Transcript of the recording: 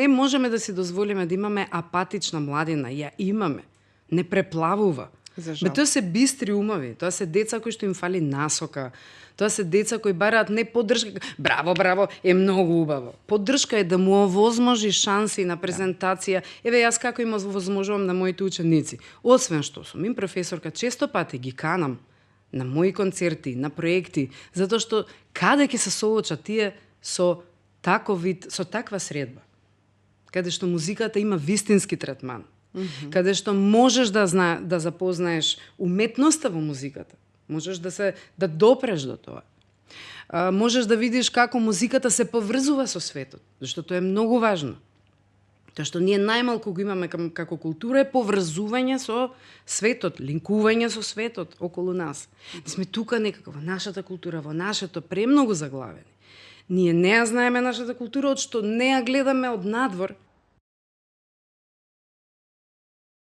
не можеме да си дозволиме да имаме апатична младина. Ја имаме. Не преплавува. Тоа се бистри умови, тоа се деца кои што им фали насока, тоа се деца кои бараат не поддршка. Браво, браво, е многу убаво. Поддршка е да му овозможи шанси на презентација. Еве јас како им овозможувам на моите ученици. Освен што сум им професорка, често пати ги канам на мои концерти, на проекти, затоа што каде ќе се соочат тие со таков вид, со таква средба, каде што музиката има вистински третман. Каде што можеш да запознаеш уметноста во музиката, можеш да допреш до тоа. Можеш да видиш како музиката се поврзува со светот, зашто тоа е многу важно. Тоа што ние најмалку го имаме како култура е поврзување со светот, линкување со светот околу нас. Ние сме тука некако во нашата култура, во нашето премногу заглавени. Ние не ја знаеме нашата култура, од што не ја гледаме од надвор,